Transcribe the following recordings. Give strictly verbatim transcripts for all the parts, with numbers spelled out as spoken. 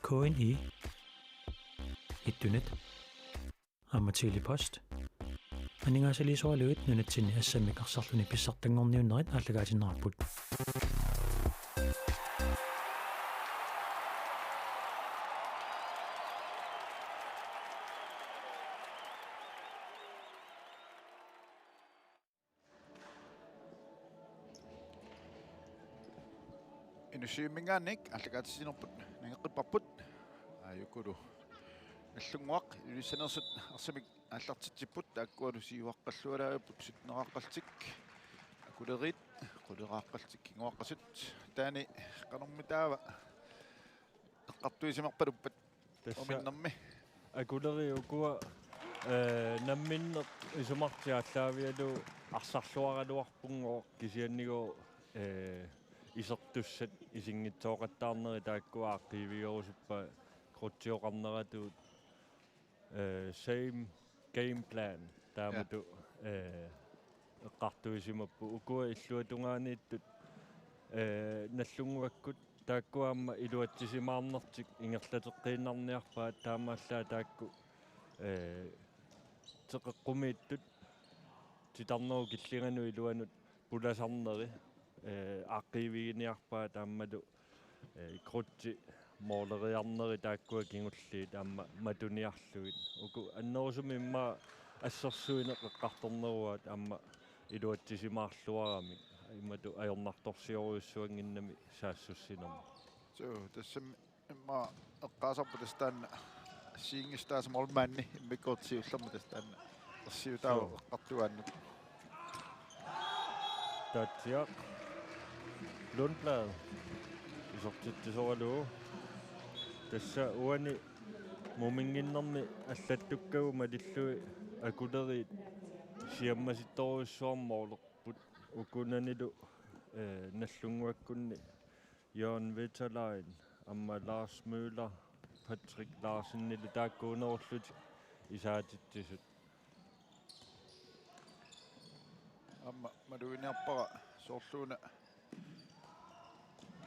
K N I, Ittunet, aamma Tele-Post. Aningaasaliisoraluit nunatsinni assammik arsarluni pissartanngorniunnerit aallakaatinneqarput. Inussivimminngaanniit aallakaatitsinerput nangeqqipparput. Aajukulu Nagdlunguaq Ilulissaneersut arsamik aallartitsipput, taakkualu siuaqqallualaarput sytteneraqqaltik. Akuleriit quleraaqqaltik kinguaqqasut. Taani qanormitaava eqqartuisimarpaluppat? Tassa uminnermi. Akuleri ukua, eh, namminneq isumartik aallaavigalugu arsarluaraluarpunngooq, kisiannigooq, eh, isertussat isinngitsooqattaarneri taakkua aaqqiivigerusuppaat, krutsioqarneratuut, eh, same game plan taamatut, eh, eqqartuisimapput. Ukua illuatungaaniittut, eh, Nagdlunguakkut taakkua aamma iluatsisimaarnertik ingerlateqqiinnarniarpaat, taamaallaat taakku, eh, teqeqqumiittut titarnerup killinganut iluanut pulasarneri, eh, aaqqiiviginiarpaat, aammalu, eh, krutsi mooleriarneri taakkua kingulliit aamma matuniarlugit. Uku annerusumik immaqa assersuineq eqqartorneruaat aamma iluatsisimaarluaramik. Imatut ajornartorsiorujussuannginnami saassussinermi. Suu, tassami immaqa eqqaasarput tassa taanna assigiinngissutaasa målmandi immikkoortoq siullermi tassa taanna ersiutaavoq. Suu. Eqqartugaannut. Taatsiaq Lundblad isertitsisoralugu. Tassa uani muminnginnermi allattukkagut malillugit Akuleriit siammasittorujussuarmik moolerput. Ukunanilu, eh, Nagdlunguakkunni Jørgen Vesterlein aamma Lars Møller, Patrick Larsenilu taakkuunerullutik isaatitsisut. Aamma maluginiarpara soorluuna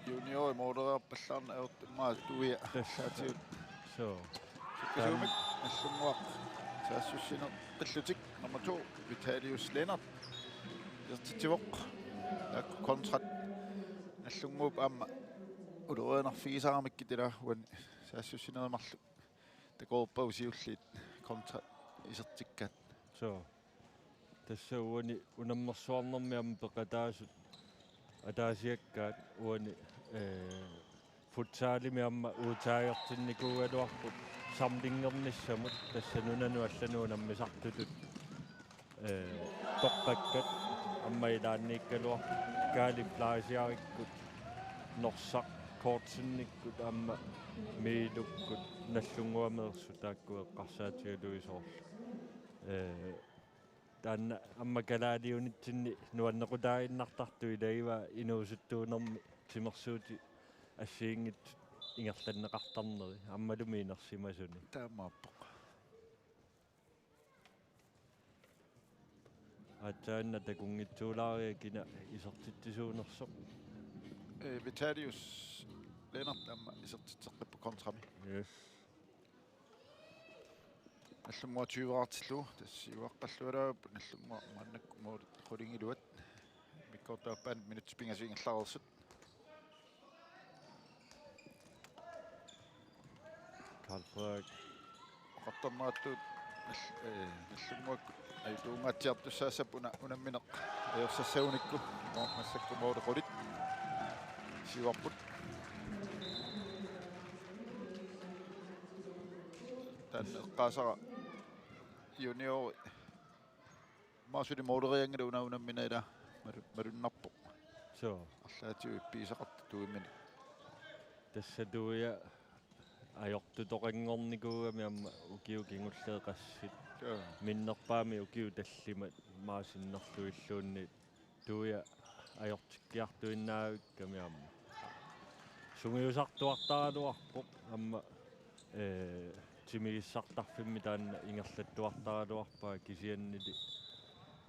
juniori mooleriarpallaarneq ajortumik Tuia. Tassa. Saatigut. Suu. Sukkasuumik Nagdlunguaq saassussineqqillutik nummer to, Vitalius Lennert, isertitsivoq. Taakku kontrat Nagdlunguup aamma ulorianarfigisaramikkit, ila uani saassussinerit marluk takoreerpagut siulliit kontra isertikkaat. Suu. Tassa uani unammersuarnermi aamma peqataasut ataasiakkaat uani, eh, futsalimi aamma uutaagertinnikuugaluarput samlingernissamut, tassa nunanut allanut unammisartutut, eh, toqqakkat aamma ilaanniikkaluarput Kaali Plaasiarikkut, Norsaq Kortsenikkut aamma Miilukkut, Nagdlunguameersut taakku eqqarsaatigalugit soorlu. Eh, taanna aamma kalaaliunitsinni nuannequtaaginnartartut ilagivaat inuusuttuunermi timersuutit assigiinngitsut ingerlanneqartarneri aammalumi inersimasuni. Taamaappoq. Aatsaannaq takunngitsuulaariga kina isertitsisuunersoq. Eh, Vitalius Lennert aamma isertitseqqippoq kontrami. Yes. Nagdlunguaq tyveraartillugu, tassa siuaqqallualaarput Nagdlunguaq maannakkut mål qulingiluat. Immikkoortup aappaani minutsit pingasut ingerlareersut. Karl Frederik. Oqartarneratut Nagl-, eh, Nagdlunguakkut ajutuungaatsiartussaassapput una-, unammineq ajorsassagunikku. Nå, massakkut måli qulit. Siuarput. Taanna eqqaasara juniori aamma suli målerianngilaq una unammineq, ila malu-, malunnarpoq. Suu. Arlaatigut ippigisaqartoq Tuiminik. Tassa Tuia ajortutoqanngornikuugami aamma ukiut kingulliit qassit. Suu. Minnerpaamik ukiut tallimat maani sinnerlugilluunniit Tuia ajortikkiartuinnaavikkami aamma sungiusartuartaraluarpoq aamma, eh, timigissartarfimmi taanna ingerlattuartaraluarpaa, kisiannili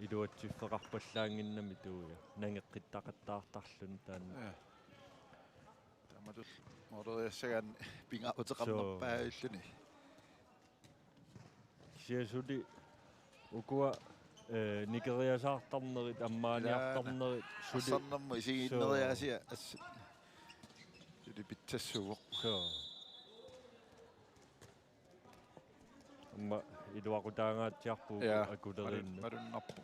iluatsiffeqarpallaannginnami Tuia nangeqqittaqattaartarluni taanna. Ja. Matul mooriassagaanni pingaaruteqarnerpaavilluni. Kisianni suli ukua, eh, nikeriasaartarnerit, ammaaniartarnerit suli. Arsarnermut isigiinneriaasia assut suli pitsassuuvoq. Suu. Aamma iluaqutaangaatsiarpugut. Ja, Akuleriinni. Malu-, malunnarpoq.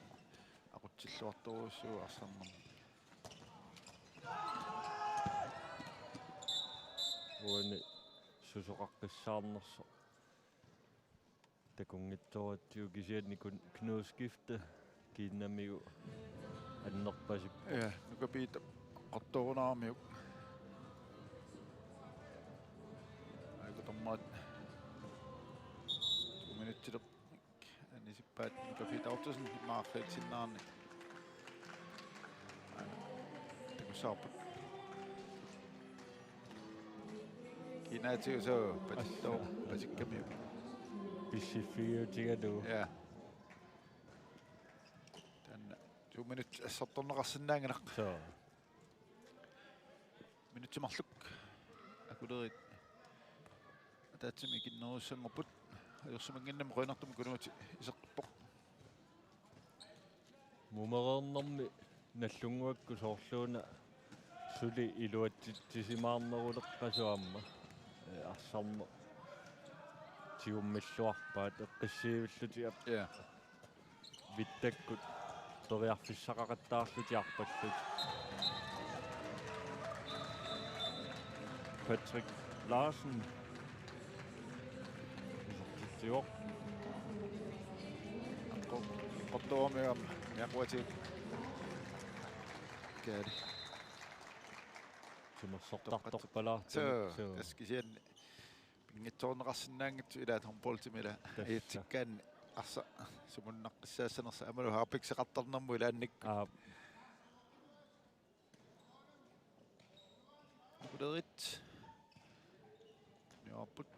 Aqutsilluartorujussuuvoq arsarnermut. Uani susoqaqqissaarnersoq. Takunngitsooratsigu kisianni kun-, Knud Skifte kiinnamigut annerpasippoq. Ja, Nuka Piitap eqqortoorunaramiuk. Aikutormaat to minutsileq anisippaat Nuka Piitap Ottosen immaqa aqqilsinnaarni. Takussavarput. Kiinaatsigu suu, patittoq, patikkamiuk. Pissiffigiutigalugu. Ja. Taanna to minut assortorneqarsinnaanngilaq. Suu. Minutsit marluk. Akuleriit ataatsimik ikinnerussanngorput. Ajorsimannginnami qujanartumik Kunuuti iseqqippoq. Mumereernermi Nagdlunguakkut soorluuna suli iluatsitsisimaarneruleqqasut aamma, eh, arsarneq tigummilluarpaat eqqissiivillutik aap-. Ja. Vittakkut periarfissaqaqattaarlutik arpallutik. Patrick Larsen. Isertitsivoq. Eqqortuumik aamma miaquatik. Kaali. Timersortartorpalaartumik. Suu, suu. Tassa kisianni pinngitsoorneqarsinnaanngitsoq ilaat håndboldimi ila. Tassa. Ajatsikkaanni arsaq sumunnaqqissaassanersoq aammalu harpikseqartarnermut ilaannikkut. Aap. Akuleriit. Niuarput.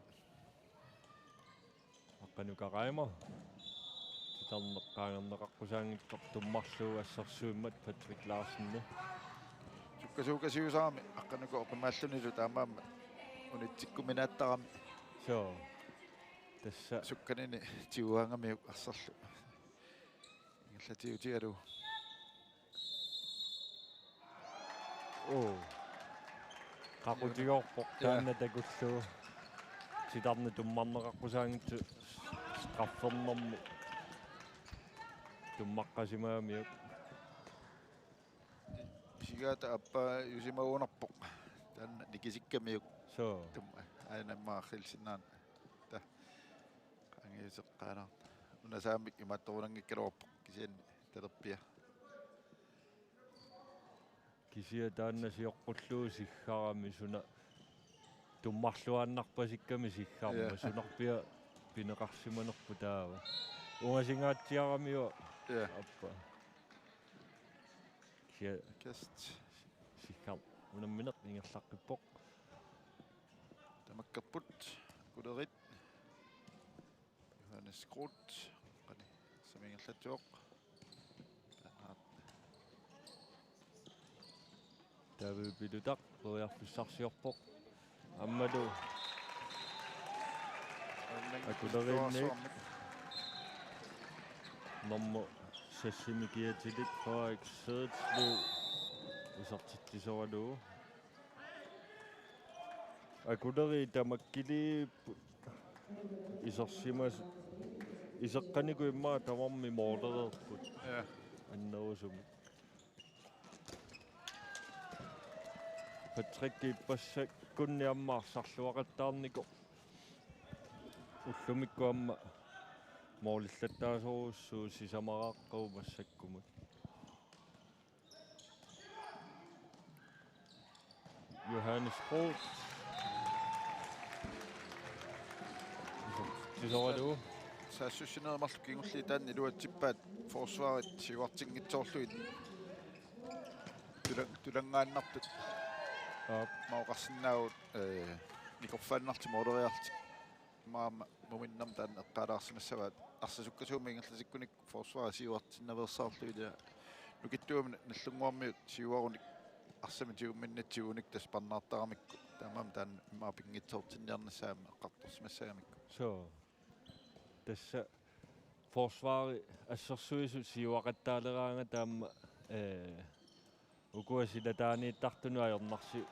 Aqqanuka Reimer. Titarneq qaangerneqaqqusaanngitsoq tummarlugu assersuimmat Patrick Larsenip. Sukkasuukasiusarami Aqqanuka oqimaallunilu taamaammat unitsikkuminaattarami. Suu. Tassa. Sukkanini tiguaangamiuk arsarlu. Ingerlatiutigalugu. Oo. Qaqutigoorpoq. Ja. Taanna takullugu. Titarneq tummarneqaqqusaanngitsoq straffernermi tummaqqasimagamiuk. Isigaata aappaajusimagunarpoq. Taanna nikisikkamiuk. Suu. Tum-, aajuna immaqa aqqilsinnaanera. Ta. Qaangiuseqqaanaa. Una saammik imaattorunanngikkaluarpoq kisianni talerpiaq. Kisianni taanna sioqqullugu siggarami suna tummarluaannarpasikkami siggarmat. Ja. Sunarpiaq pineqarsimanerpoq taava. Ungasingaatsiaramiuk. Ja. Aappa. Kisianni. Kast. Siggar unammineq ingerlaqqippoq. Tamakkerput. Akuleriit. Johannes Groth. Qani. Sumi ingerlatsivoq. Bernhard. David Pilutaq periarfissarsiorpoq. Aammalu Akuleriinni. Nummer seksimi kiatilik Frederik Sædeslev isertitsisoralugu. Akuleriit tamakkiliipput isersimasut. Iseqqanikuuvoq immaqa tamarmik målereerput. Ja. Annerusumik. Patrick ippassakkunni aamma arsarluaqattaarnikoq. Ullumikkut aamma målillattaasorujussuuvoq sisamaraqqagu massakkumut. Johannes Groth. Tisoralu. Saassussinerit marluk kingulliit taanna iluatsippaat forsvarit siuartinngitsoorlugit. Tula-, tulanngaannartut. Aap. Mauqarsinnaagut, eh, nikorfaannartik måleriarlutik. Maama muminnam taanna eqqaalaarsimassavaat arsaq sukkasuumik ingerlatikkunik forsvarit siuartinnaveersaarlugit, ja, nukittuumik Nagdlunguarmiut siuarunik arsamik tigumminnik tigunik tassa parnaartaramikku. Taamaammat taanna immaqa pinngitsoortinniarnissaa aamma eqqartorsimassagamikku. Suu. Tassa forsvari assersuisut siuaqattaaleraangata aamma, ee, ukua silataaniittartunut ajornarsi-,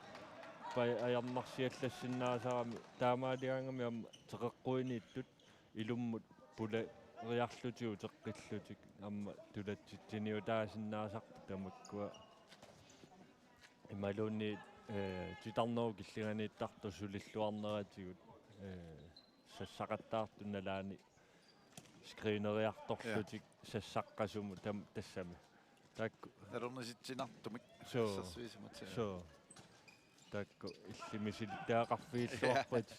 pa-, ajornarsiallassinnaasarami taamaaligaangami aamma teqeqquiniittut ilummut pulariarlutik uteqqillutik aamma tulatsitsiniutaasinnaasartut tamakkua imaluunniit, ee, titarnerup killinganiittartoq sulilluarneratigut, ee, sassaqattaartut nalaani screeneriartorlutik sassaqqasumut tam-, tassami. Taakku. Nalornisitsinartumik. Suu. Assersuisumut. Suu. Taakku illit misilittagaqarfigilluarpat.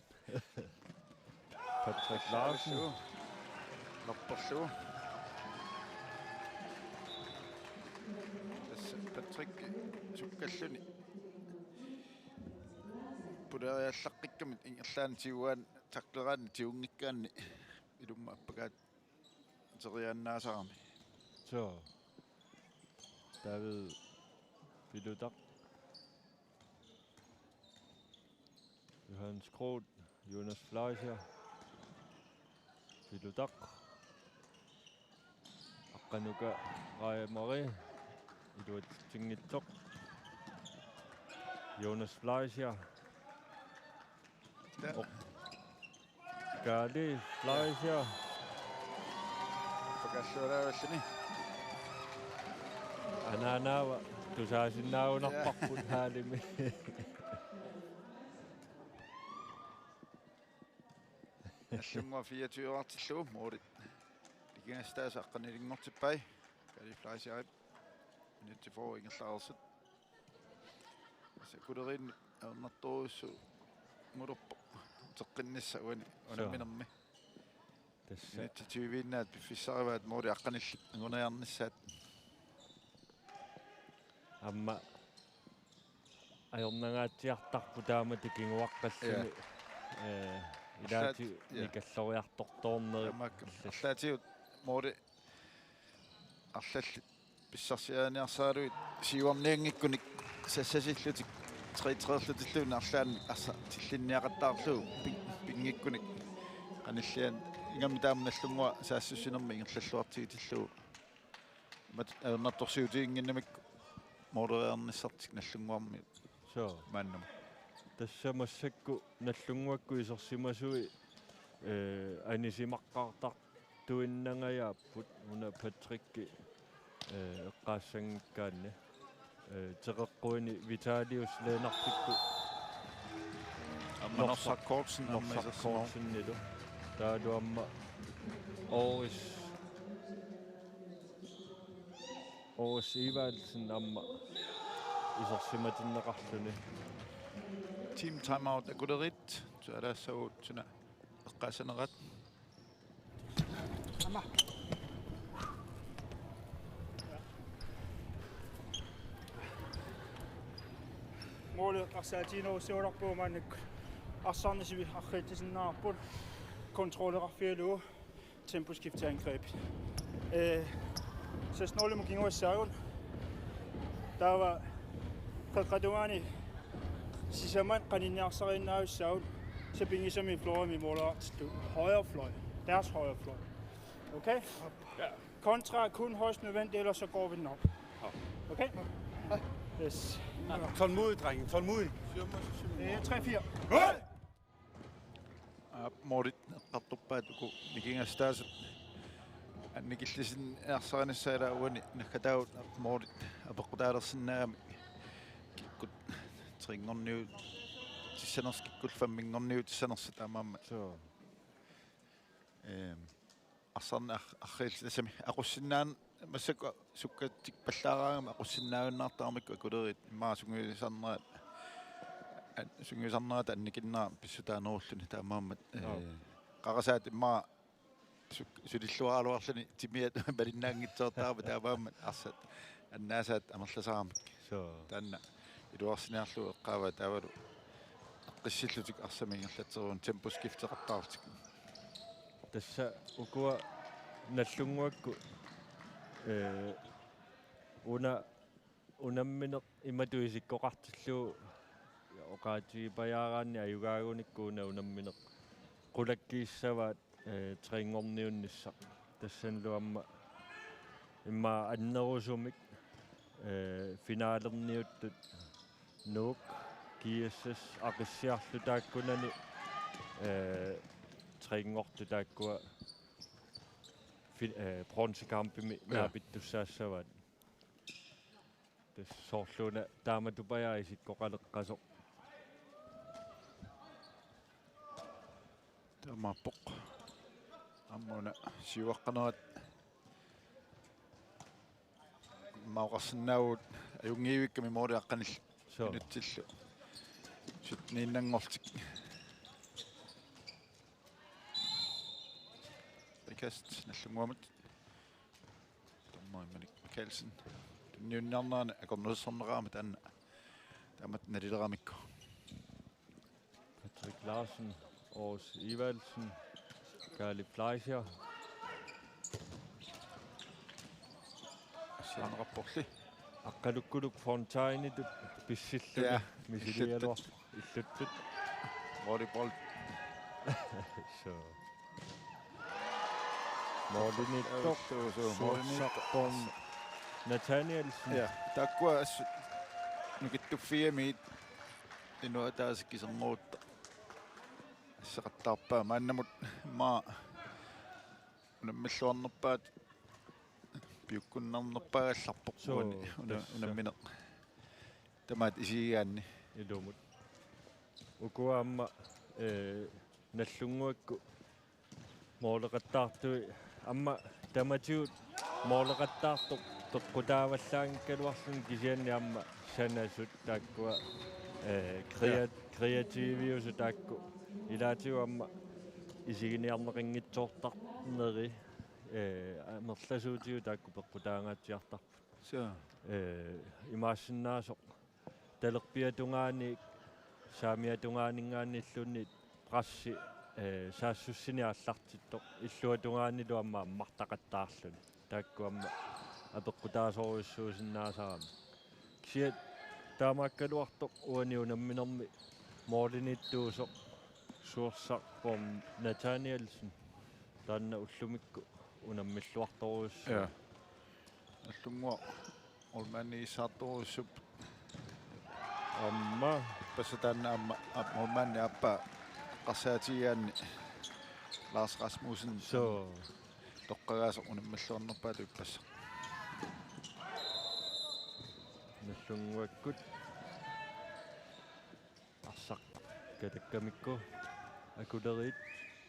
Patrick Larsen. Lapperlu. Tassa Patrick sukkalluni. Pulariallaqqikkamik ingerlaannaq tiguaani takleraanni tigunngikkaanni ilummut appakaat teriaannaasarami. Suu. David Pilutaq. Johannes Groth, Jonas Fleischer. Pilutaq. Aqqanuka Raja Marie. Iluatsitsinngitsoq. Jonas Fleischer. Kaali Fleischer. Pakassualaavalluni. Anaanaava tusaasinnaagunarparput haalimi. Nallunnguaq fireogtyve-rtillugu måli. Nikingassitaasa aqqanilinngortippai. Kaali Fleischerip. Minutsit fyrre ingerlareersut. Tassa Akuleriinni ajornartorujussuugulerpoq. Uteqqinnissaq uani unamminermi. Tassa. Minutsit tyve-innaat piffissarivaat måli aqqanillit anguniarnissaat. Aamma ajornangaatsiartarpoq taamatut kinguaqqalluni. Ja. Ee, ilaati ja. Nikalloriartortoornerit. Tamakku. Arlaatigut måli arlallit pissarsiaaniarsaralugit siuarnianngikkunik sassasillutik tre-tre-rlutilluunniit arlaannik arsaq tillinniaqattaarlugu pin-, pinngikkunik qanilliaat ingammik taama Nallunnguaq saassussinermik ingerlalluartigitillugu. Mat-, ajornartorsiutiginnginnamikku måleriarnissartik Nallunnguarmiut. Suu. Maannamut. Tassa massakkut Nallunnguakkut isersimasui, ee, anisimaqqaartartuinnangajaapput una Patrick, ee, eqqaassanngikkaanni. Ee, teqeqquini Vitalius Lennartikkut. Aamma Norsaq Kortsen aamma Norsaq isersimavoq. Kortsenilu. Taavalu aamma Oris Oris Evaldsen aamma isersimatinneqarluni. Team timeout Akuleriit, tualaassavut suna eqqaassanerat. Aamma. Måli eqqarsaatiginerussuulerpoq maannakkut arsarnisivik arriitsisinnaavarput kontrolleqarfigalugu. Temposkifteangreb. Ee, seks nul-imut kinguassaagut. Taava qeqqata tungaani sisamat qaninniarsariinnaavissaagut sapinngisamik fløjimi målvagtitut højre fløj. Deres højre fløj. Okay? Ja. Kontra kun højst nødvendigt, ellers så går vi den op. Okay? Yes. Tålmodig, drenge. Tålmodig. Øh, tre fire. Aap, målit eqqartorpaat uku nikingassitaasut annikillisinniarsarinissaat, ilaa uani naggataavut aap målit apeqqutaalersinnaagamik kikkut trinngorniutissanersut, kikkut femminngorniutissanersut taamaammat. Suu. Ehm, arsarneq ar-, arriillit tassami aqussinnaan-, massakkut sukkatsikpallaaraangami aqussinnaajunnaartaramikku Akuleriit immaqa sungiusarnerat, an-, sungiusarnerata annikinnerata pissutaanerulluni taamaammat, ee, aap, qarasaat immaqa suk-, sulilluaraluarluni timiat malinnaanngitsoortarput taamaammat arsat annaasaat amerlasaramik. Suu. Taanna iluarsiniarlugu eqqaavaa taavalu eqqissillutik arsamik ingerlatseruunik temposkifteqartarlutik. Tassa ukua Nallunnguakkut, ee, una unammineq imatut isikkoqartillugu oqaatigipajaaraanni ajugaagunikku una unammineq qulakkiissavaat, eh, tre-nngorniunnissaq. Tassanilu aamma immaqa annerusumik, eh, finalerniuttut Nuuk G S S Aqissiarlu taakkunani, eh, tre-nngortut taakkua fi-, eh, bronzekampimi. Ja. Naapittussaassavaat. Tassa soorluuna taamatupajaa isikkoqaleqqasoq. Taamaappoq. Aamma una siuaqqanerat immaqa oqarsinnaavugut ajunngivikkami mooriaqqanil. Soo. Minutsillu sytteniinnanngortik. Frikast Nagdlunguamut. Dommeri Manik Mikaelsen tunniunniarnerani akornusersorneqarami taanna taamatut nalileramikku. Patrick Larsen, Aarhus Evaldsen, Kaali Fleischer. Assigineqarporli. Aqqalukkuluk Fontainitut pissilluni. Ja, misiligaluarpoq. Illuttut. Illuttut. Volleyball. Soo. Målimiittoq. Soo, soo, soo, målimiittoq. Suorsaqqorn Nathanielsen. Ja, taakkua assut nukittuffiamit inuit ataaseq kiserngorutta asseqattaarpaa maannamut immaqa unammilluarnerpaat piukkunnarnerpaagallarpoq. Soo, uani una-, tassa. Unammineq tamaat isigigaanni. Ilumut. Ukua aamma, eh, Nagdlunguakkut mooleqattaartui aamma tamatigut mooleqattaartoq peqqutaavallaanngikkaluarluni kisianni aamma sanasut taakkua, eh, krea-, ja, kreativiusut taakku ilaatigut aamma isiginiarneqanngitsoortarneri, eh, amerlasuutigut taakku peqqutaangaatsiartarput. Soo. Eh, imaassinnaasoq talerpiatungaani, saamiatungaaninngaanniilluunniit pressi, eh, saassussineq aallartittoq illuatungaanilu aamma ammartaqattaarluni. Taakku aamma apeqqutaasorujussuusinnaasarami. Kisianni taamaakkaluartoq uani unamminermi målimiittuusoq Suorsaqqorn Nathanielsen taanna ullumikkut unammilluartorujussuuvoq. Ja. Nagdlunguaq målmandigissaartorujussuuvoq. Aamma. Ippassaq taanna aamma, aap-, målmandi aappaa eqqarsaatigigaanni Lars Rasmussen. Soo. Toqqagaasoq unammilluarnerpaatut ippassaq. Nagdlunguakkut arsaq katakkamikku Akuleriit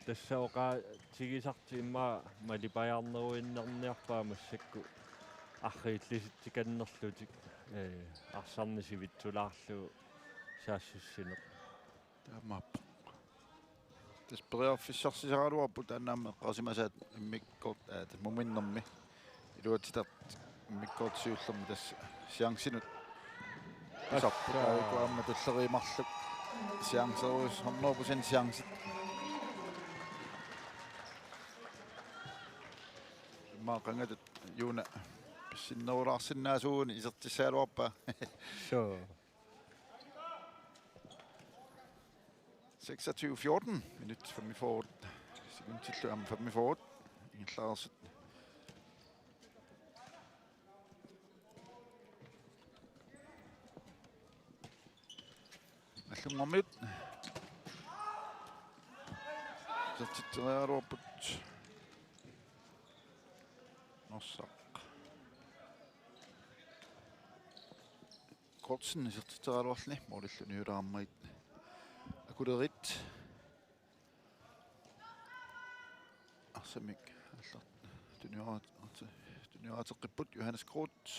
tassa oqaatigisartik immaqa malipajaarneruinnarniarpaat massakkut arriillitsikannerlutik, eh, arsarneq sivitsulaarlugu saassussineq. Taamaappoq. Tassa periarfissarsiaraluarpoq taanna aamma eqqaasimasaat immikkoort-, aa, tassa muminnermi. Iluatsitat immikkoortoq siullermi tassa chanceinut pisarput. Assa. Aajuku aamma tulleriit marluk chanceruis, hundrede procent chancet. Immaqa qangatut Juuna pissinnerulaarsinnaasuuguni isertissagaluarpaa. Soo. Seksogtyve fjorten, minut femogfyrre sekundillu aamma femogfyrre. Ingerlareersut. Nagdlunguarmiut. Isertitseriaraluarput. Norsaq. Kortsen isertitseriaraluarluni målillu uniulaarmagu. Akuleriit. Arsamik aallart-, tuniora-, tunioraateqqipput Johannes Groth.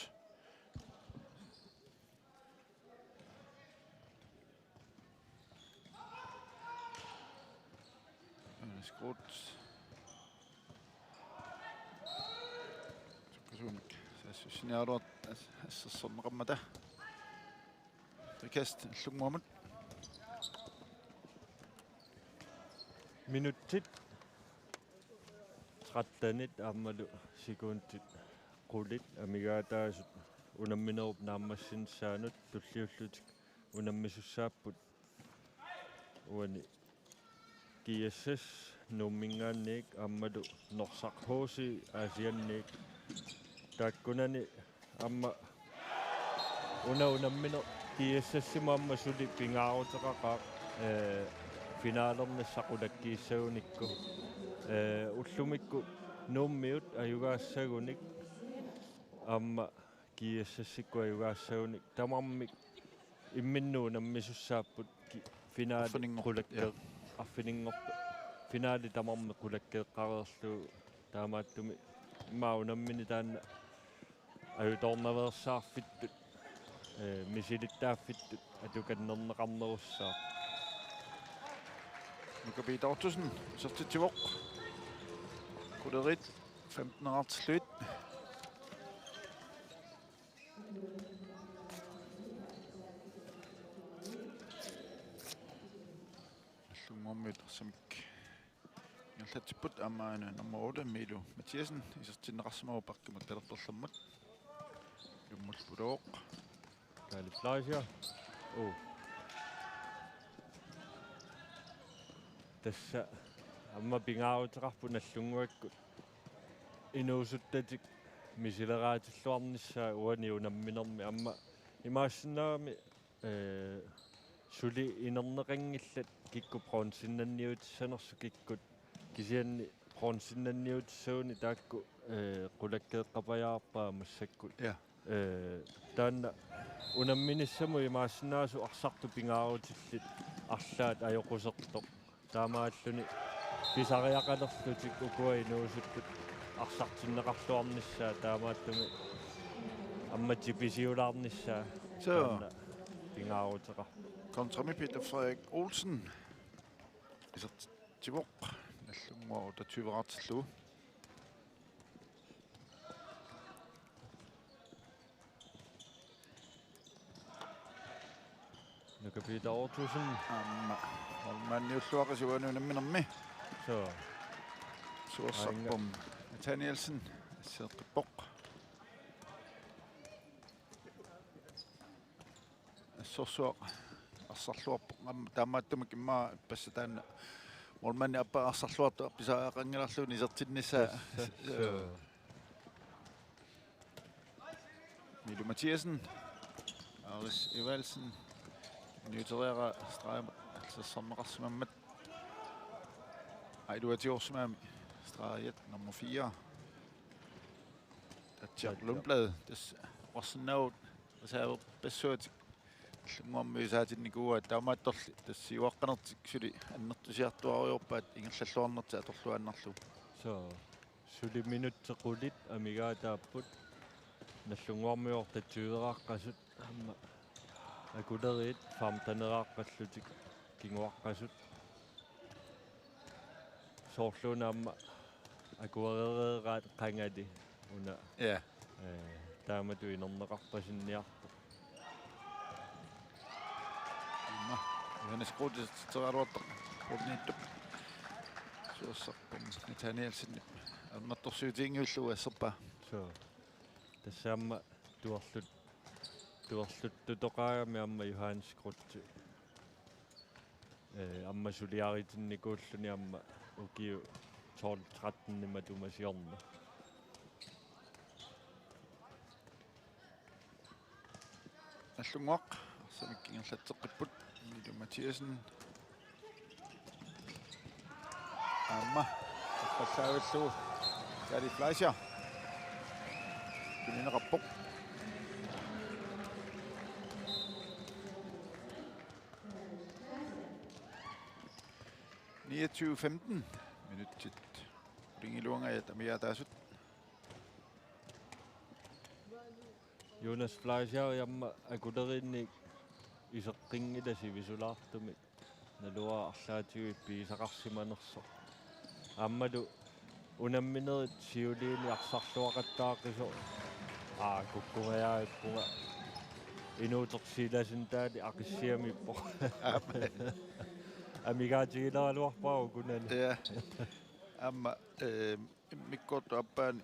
Johannes Groth. Sukkasuumik saassussiniaraluartoq as-, assersorneqarmata. Frikast Nagdlunguamut. Minutsit trettenit aammalu sekundit qulit amigaataasut unamminerup naammassinissaanut tulliullutik unammisussaapput Uani G S S Nuumminngaanniit aammalu Norsaq H C Aasianniit. Taakkunani aamma una unammineq G S S-imut aamma suli pingaaruteqaqaaq, ee, finalernissaq qulakkiissagunikku. Ee, ullumikkut Nuummiut ajugaassagunik aamma G S S-ikkut ajugaassagunik tamarmik imminnut unammisussaapput ki-, finaali Arfininngortut, qulakkee-, ja. Arfininngortut finaali tamarmik qulakkeeqqareerlugu, taamaattumik immaqa unammineq taanna ajutoornaveersaarfittut, ee, misilittaaffittut atukannerneqarnerussaaq. Nuka Peter Ottosen isertitsivoq. Kuleriit femteneqartillugit. Nallunnguarmiut arsamik ingerlatsipput, aamma una nummer otte, Miilu Mathiassen, isertinneqarsimavoq bakkimut talerperlermut. Jummulpulooq. Kaali Fleischer. Oh. Tassa aamma pingaaruteqarpoq Nallunnguakkut inuusuttatik misileraatilluarnissaat uani unamminermi, aamma imaassinnaagami, ee, suli inerneqanngillat kikkut bronzinnanniutissanersut kikkut, kisianni bronzinnanniutissaguni taakku, ee, qulakkeeqqapajaarpaat massakkut. Ja. Ee, taanna unamminissamut imaassinnaavoq arsartut pingaarutillit arlaat ajoqusertoq. Taamaalluni pisariaqalerlutik ukua inuusuttut arsartinneqarluarnissaat, taamaattumik aamma tipisiulaarnissaat. Soo. Taanna pingaaruteqarpoq. Kontrami Peter Frederik Olsen. Isertitsivoq. Nallunnguaq otteogtyveqartillugu. Nuka Peter Ottosen. Aamma. Målmandiulluaqisiuk uani unamminermi. Soo. Suersarpum Nathanielsen. Asseeqqippoq. Assorsuaq arsarluarpoq. Aamma taamaattumik immaqa ippassaq taanna målmandi aappaa arsarluartoq pisariaqanngilarlugu isertinnissaa. Tassa, soo. Miilu Mathiassen, Aris Evaldsen, niuteriaraa streg-, allisersorneqarsimammat. Aa, iluatigoorsimagami streg-it nummer fire. Atsiaq Lundblad, tassa oqarsinnaavugut reservepassuatik Nallunnguarmiut isaatinnikuuaat, taamaattorli tassa siuaqqanertik suli annertusiartuaarujoorpaat ingerlalluarnertik atorluaannarlugu. Soo, suli minutsit qulit amigaataapput. Nallunnguarmiut otteogtyveqaqqasut aamma Akuleriit femteneraqqallutik kinguaqqasut. Soorluuna aamma akuereeraat qangali una. Ja. Ee, taamatut inerneqarpasinniartoq. Aamma Johannes Groth isertitseriaraluartoq. Grothiniittup. Suersarpum Nathanielsenip ajornartorsiutiginngivillugu asserpaa. Soo. Tassa aamma tuorlut-, tuorluttutoqaagami aamma Johannes Groth. Ee, aamma suliaritinnikuulluni aamma ukiut tolv tretten-imut matuma siorna. Nallunnguaq arsamik ingerlatseqqipput, Miilu Mathiassen. Aamma, tappallaavillugu Kaali Fleischer. Tunineqarpoq. Niogtyve femten. Minutsit ulingiluangajat amigaataasut. Jonas Fleischer aamma Akuleriinniit iseqqinngilaq sivisulaartumik. Naluara arlaatigut pigisaqarsimanersoq. Aammalu unamminerit siuliini arsarluaqattaaqisoq. Aa, kukkungajaavippunga. Inuuteq Silasentaali aqissiamiippoq. Aamma. Amigaatigileraluarpara ukunani. Ja. Aamma, eh, immikkoortup aappaani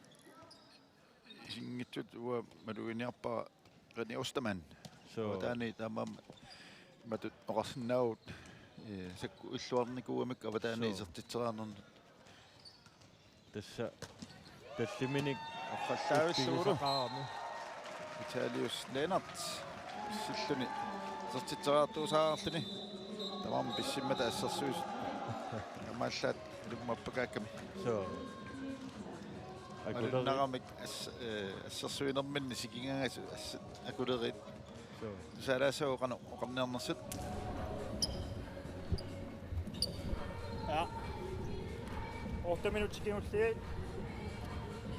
isinngitsut uanga maluginiarpara René Ostermann. Soo. Taanna taamaammat imatut oqarsinnaavugut Ee, sakkuilluarnikuugamik avataani Suu. isertitseriarnermut. Tassa tallimanik Arfallaavillugulu. Ippigusaqarami. Vitalius Lennert. Silluni. Isertitseriartuusaarluni. Tamarmik pissimmata assersuisut. Kamaallaat ilummappakaakkami. Suu. Akuleri. Malunnaramik as-, ee, assersuinerminni sikingagasut as-, Akulerit. Suu. Tusaalaassavut qanoq oqarniarnersut. Ja. Otte minutsit kingulliit.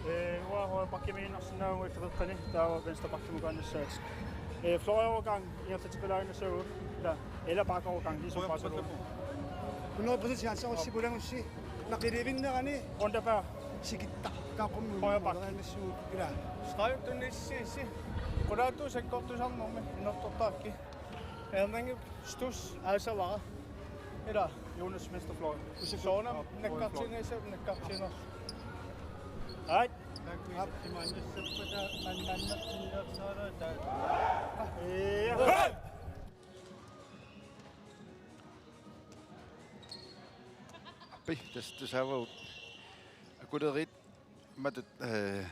Ee, uanga højre backimiiginnarsinnaavugut illeqeqqani, taava venstre backimukaannassaat. Ee, fløjovergang ingerlateqqilaaginnassavarput. Ila, eller bakovergang, ligesom Barcelona. Hundrede procent chance, også Sikulangussi. Naqilivinnerani. Underbar. Sikitta. Kaqqummi. Højre back. Ila. Streg, du nissi, si. Qulaattuut sakkortusarnermi, innertortarakkit. Ermangi stus, aasavara. Ila, Jonas venstrefløj. Soorunami nakkartiinnassavut, nakkartiinnassavut. Ait. Ja. Appi, tassa tusaavagut. Akulerit imatut, ee,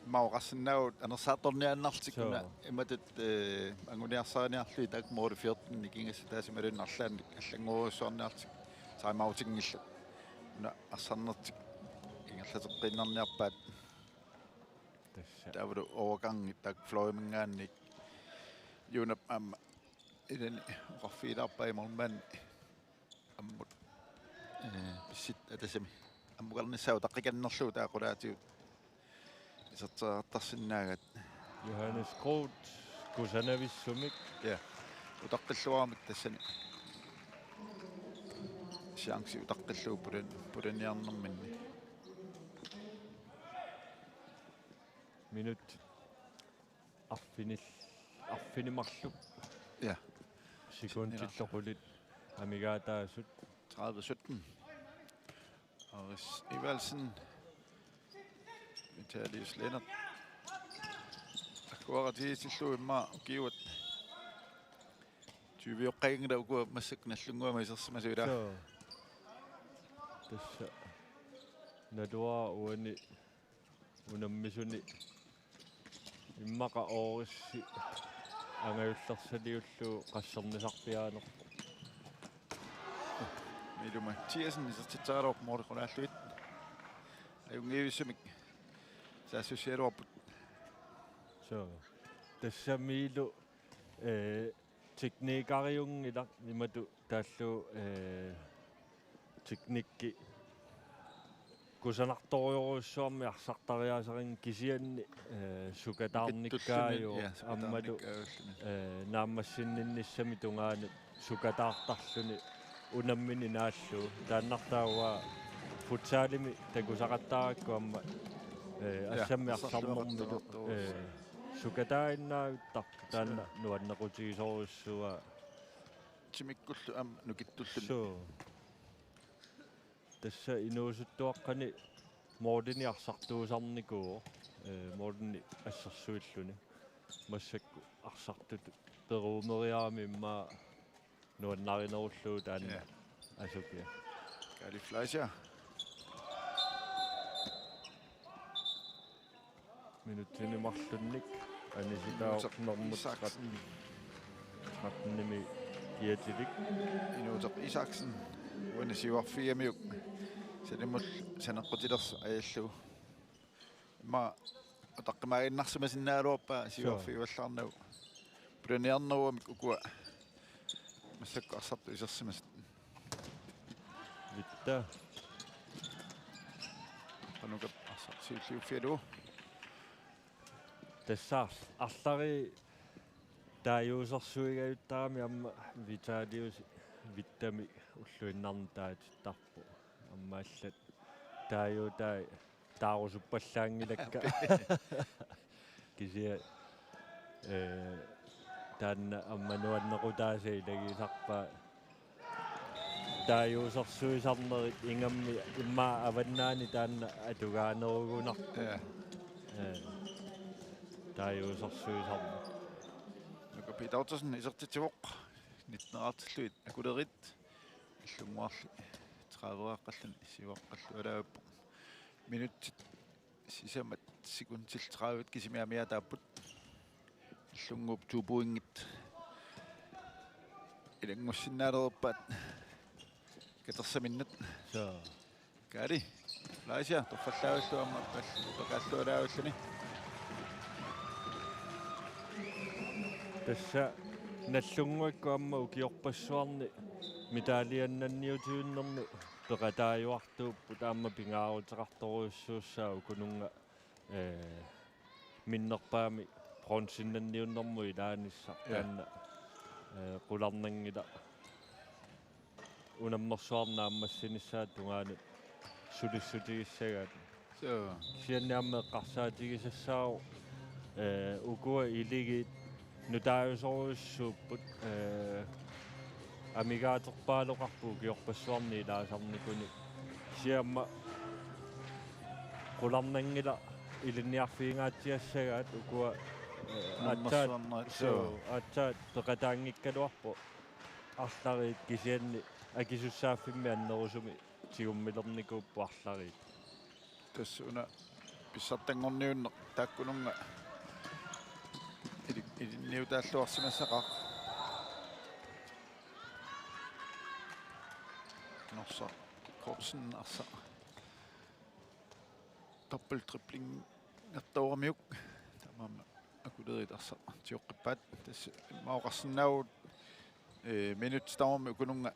immaqa oqarsinnaavugut anersaartorniaannarlutik. Suu. Una imatut, ee, anguniarsariniarlugit taakku mål fjorten nikingassat, taassuma iluanni arlaannik allanngorujussuarniarlutik timeoutinngillat. Una arsarnertik ingerlateqqiinnarniarpaat. Tassa. Taavalu overgangit taakku fløjiminngaanniit. Junap aamma ilani oqarfigilaarpaa målmandi ammut, ee, pissutsit atasami ammukarnissaa utaqqikannerlugu, taava qulaatigut iserteriartarsinnaagaat. Johannes Groth kusanavissumik. Ja. Utaqqilluaramik tassani. Chance utaqqillugu pulan-, pulaniarnerminni. Minut arfinil-, arfineq-marluk. Ja. Sekundillu qulit amigaataasut. Tredive sytten. Aris Evaldsen. Vitalius Lennert. Akuara tiisillu immaqa ukiuat tyveoqqaginngilaq, ukua massakkut nallunnguamik isersimasut, ila. Suu. Tassa naluara uani unammisuni immaqa Aarisi angajullersaliullugu qassernisarpiaanerpoq. Miilu Mathiassen isertitseraluarpoq måli qulaallugit. Ajunngivissamik saassussigaluarput. Suu. Tassa Miilu, ee, teknikeriunngilaq, imatut taallugu, ee, teknikki kusanartorujussuarmik arsartariaaseqanngilaq, kisianni, ee, sukataarnikkaajuvoq. Aammalu, ee, naammassinninnissamik tungaanut sukataartarluni unammineq naallugu. Taannartaa uanga futsalimi takusaqattaarakku aamma, ee, assammik arsarnermilu, ee, sukataaginnaavittarput, taanna nuannequtigisorujussuuara. Timikkullu aamma nukittulluni. Suu. Tassa inuusuttuaqqani målinik arsartuusarnikuuvoq, ee, målinik assersuilluni. Massakkut arsartutut peruumeriarami immaqa nuannarinerullugu taanna. Ja. Asukiaq. Kaali Fleischer. Minutsini marlunnik anisitaarnermut Isaksen. Tretten, trettenimi kiatilik. Inuuteq Isaksen. Uani siuarfigigamiuk salimut saneqqutilersoq ajallugu. Immaqa utaqqimaaginnarsimasinnaagaluarpaa siuarfigivallaarnagu. Pulaniarnerugamik ukua massakkut arsartut isersimasut. Vitta. Qanoq arsaq siulliuffigalugu. Tassa arlariit taaguusersuigajuttarami aamma Vitalius Vittami ulluinnarni taatittarpoq. Aamma allat taaguutai taarusuppallaanngilakka. Kisianni, ee, taanna aamma nuannequtaasa ilagisarpaa. Taaguusersuisarnerit ingammik immaqa avannaani taanna atugaanerugunarpoq. Ja. Ee, taaguusersuisarneq. Nuka Peter Ottosen isertitsivoq. Nitten-erartillugit Akulerit. Nallunnguarli tredive-aaqqalluni siuaqqallualaarpoq. Minutsit sisamat sekundit tredive kisimi amiaataapput. Nallunnguup to pointit ilanngussinnaalerpaat katersaminnut. Soo. Kari Fleischer torfallaavillu aamma pal-, pakaallualaavilluni. Tassa Nallunnguakkut aamma ukiorpassuarni medaljinnanniutiinnarnermut peqataajuartuupput, aamma pingaaruteqartorujussuussaaq ukununnga, ee, minnerpaamik bronzeinnanniunnermut ilaanissaq. Ja. Taanna, ee, qularnanngilaq unammersuarneq naammassinissaata tungaanut sulissutigissagaat. Soo. Kisianni aamma eqqarsaatigisassaavoq, ee, ukua iligiit nutaajusorujussuupput, ee, amigaaterpaaloqarput ukiorpassuarni ilaasarnikunik. Kisianni aamma qularnanngilaq ilinniarfigingaatsiassagaat ukua, ee, aatsaat, unammersuarnerat, soo, soo, aatsaat peqataanngikkaluarpoq arlariit, kisianni akisussaaffimmi annerusumik tigummilernikuupput arlariit. Tassa una pissartanngorniunneq taakkununnga ili-, ilinniutaalluarsimassaqaaq. Norsaq Kortsen arsaq dobbeltdriblingertooramiuk. Taamaammat Akulerit arsaq tiguqqippaat. Tassa immaqa oqarsinnaavugut, ee, minutsit tamarmik ukununnga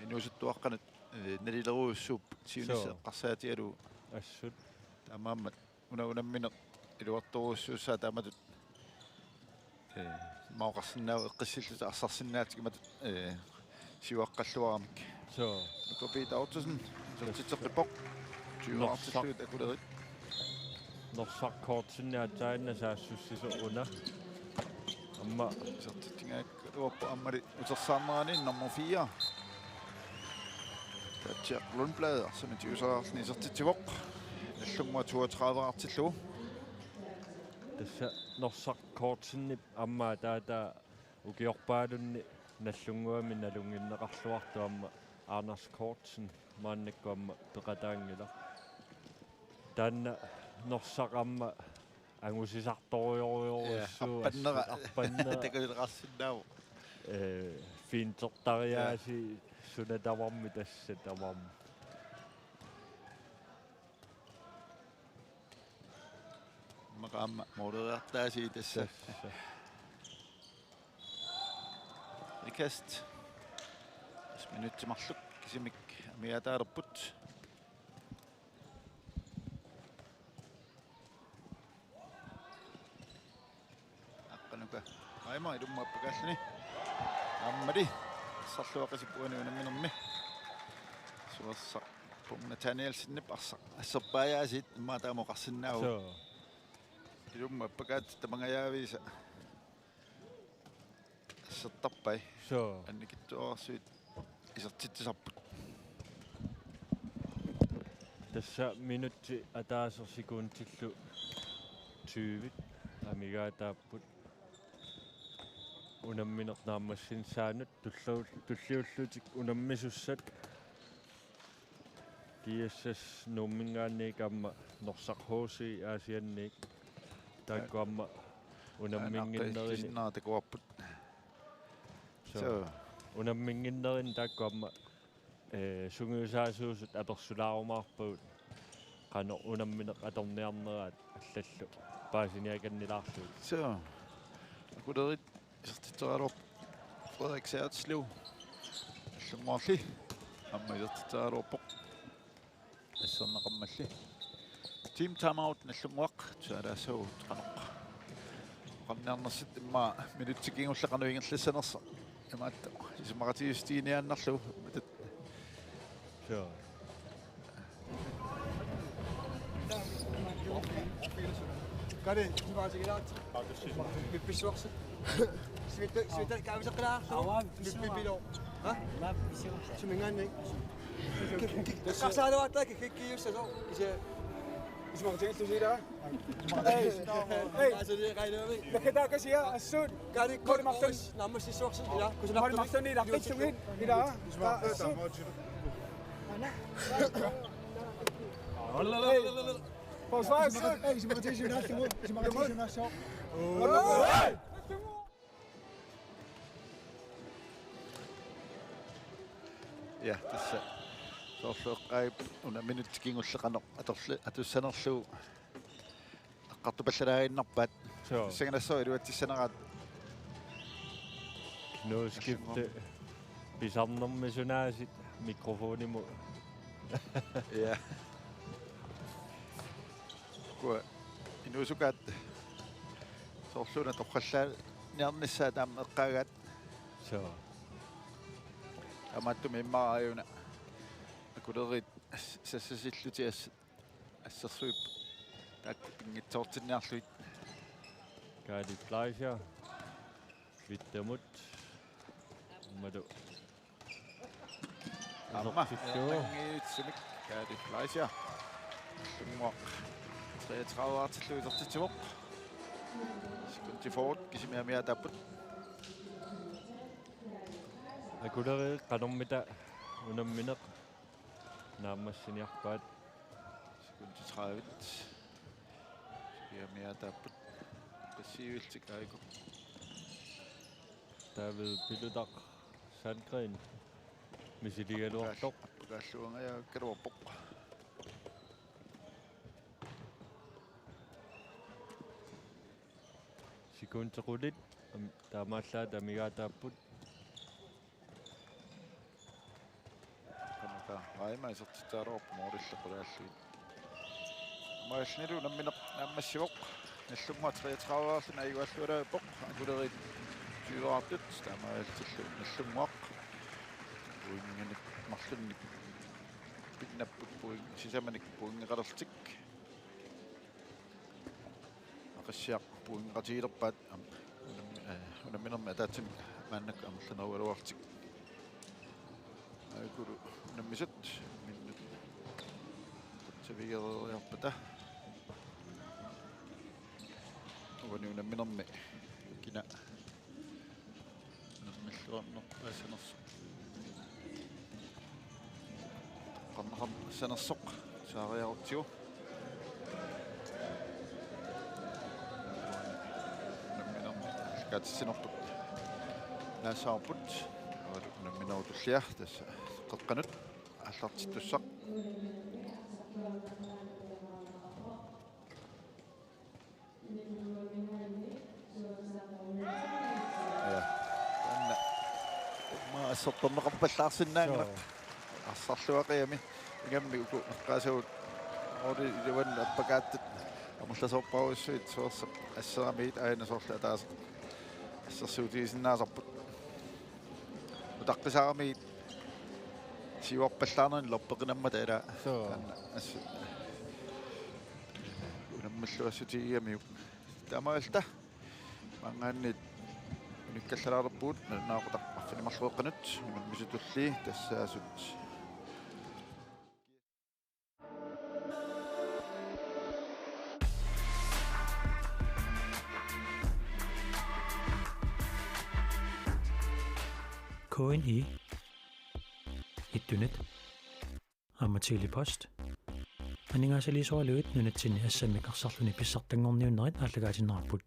inuusuttuaqqanut, ee, nalilerujussuupput siunissaq, soo, eqqarsaatigalugu. Assut. Taamaammat una unammineq iluartorujussuussaaq taamatut, ee, immaqa oqarsinnaavugut eqqissilluta arsarsinnaatigut imatut, ee, siuaqqalluaramik. Soo. Nuka Peter Ottosen isertitseqqippoq. Norsaq. Tyve-aartillugit Akulerit. Norsaq Kortsenip aatsaannaq saassussisoq una. Aamma isertitsigaluarpoq aammali utersaarnerani nummer fire, Tatjak Lundblad, arsamik tigusaqarluni isertitsivoq. Nallunnguaq toogtredive-aartillugu. Tassa Norsaq Kortsenip aamma ataataa ukiorpaalunni Nallunnguami nalunngineqarluartoq aamma Anders Kortsen maannakkut aamma peqataanngilaq. Taanna Norsaq aamma angusisartorujorujorujussuuvoq. Ja, arpannera. Assut arpannera. Takuleqarsinnaavoq. Ee, fintertariaasiit, ja, suna tamarmi tassa tamarmi. Immaqa aamma mooleriartaasii tassa. Tassa. Ikast. Minutsit marluk kisimik amigaataalerput. Aqqanuka Reimer ilummut appakaalluni. Aammali arsarluaqisippoq uani unamminermi. Suassaq Pung Nathanielsenip arsaq asserpaajaasiit immaqa taama oqarsinnaavoq. Soo. Ilummut appakaatsit tamangajaviisa assertarpai. Soo. Annikitsuararsuit isertitsisarput. Tassa minutsit ataaseq sekundillu tyve amigaataapput unammineq naammassinissaanut. Tullu-, tulliullutik unammisussat G S S Nuumminngaanniit aamma Norsaq H C Aasianniit taakku aamma unamminnginnerini. Aanaqqi sinnera takuarput. Soo. Soo. Unamminnginnerini taakku aamma, ee, sungiusaasuusut apersulaarumaarpagut qanoq unammineq atorniarneraat allallu paasiniakannilaarlugit. Soo. Akulerit isertitseraluarpoq Frederik Sertslev. Nallunnguarli aamma isertitseraluarpoq. Asserneqarmalli. Team timeout Nallunnguaq, tusaalaassaagut qanoq oqarniarnersut, immaqa minutsit kingulliit qanoq ingerlassanersut. Imaattoq isumaqatigiissutiginiaannarlugu imatut. Soo. Kari, isumaqatigilaarlugu. Pippissuarsi. Sivita, sivita, kaaviseqqilaarlugu. Aua, pippippilo. Ha? Aua, pippippilo. Suminngaanniit. Ki-, ki-, eqqarsaaluartaa ki-, ki-, kiiussasooq. Kisianni isumaqatigiillusi ilaa. Hey, hey. Nakataakasiaq assut. Kaali Malik Martin. Naammassissuarsi ila. Malik Martin ilaqqissugit ila. Assut. Forsvar assut. Hey, isumaqatigiinnassaaq. Isumaqatigiinnassaaq. Ja, tassa soorlu eqqaavipput unamminerup kingulleq qanoq atorlu atussanerlugu eqqartupallalaaginnarpaat. Suu. Pissanganassaaq iluatsissaneraat. Lydskifte pisarnermi sunaasiit mikrofonimut. Ja. Ukua inuusukaat soorluuna torrallaanniarnissaat aamma eqqaagaat. Suu. Taamaattumik immaqa aajuna Akuleriit as-, sassasillutik as-, assersuipput. Taakku pinngitsoortinniarlugit. Kaali Fleischer. Vittamut. Aammalu. Aamma. Asortittuuvoq. Nanngiutsumik Kaali Fleischer. Nallunguaq. Treogtredive-artillugu isertitsivoq. Sekundi fyrre kisimi amiaataapput. Akuleriit qanormita unammineq naammassiniarpaat. Sekundi tredive. Amiaataapput. Qassit iluillutik aajuku. David Pilutaq Sandgreen misiligaluartoq. Appakaalluangajaakkaluarpoq. Sekundi qulit am-, taamaallaat amigaataapput. Kamata aima isertitsaalerpoq moorillaqulaallugit. Maasnilu unammineq naammassivoq. Nallunguaq treogtredive-arluni ajugaluarpoq. Akuleriit tyve-artut taamaalillutillu Nallunguaq. Pointinik marlunnik pinnapput point sisamanik pointeqalerlutik. Aqissiaq pointeqatigilerpaat, am, unam-, eh, unamminermi ataatsimik maannakkut amerlanerugaluarlutik. Aajukulu unammisut minut savigereeriarpata. Uani unamminermi kina unammilluarneq assanersoq. Qarnaqarneq assanersoq saariarutsigu. Unamminermi aallakaatitsinerput naassavarput. Unamminerup tullia tassa qeqqanut aallartittussaq. Ja. Taanna. Aamma assortorneqarpallaarsinnaanngilaq. Suu. Arsarluaqigami. Ingammik uku eqqaasagut. Ori iluan appakaattat. Amerlasoorpassuit soorlu asseramiit aajuna soorlu ataaseq. Assersuutigisinnaasarput. Utaqqisaramiit. Siuarpallaarnerni loppeqinammata ila. Suu. Taanna assut. Unammilluassutigigamikku. Taamaalilluta. Maanngaanniit unikkallalaarpugut nalunaaqutaq arfineq-marluk qeqqanut unammisut tullii tassaasut. K N I, Internet, aamma Tele-Post. Aningaasaliisoraluit nunatsinni assammik arsarluni pissartanngorniunnerit aallakaatinneqarput.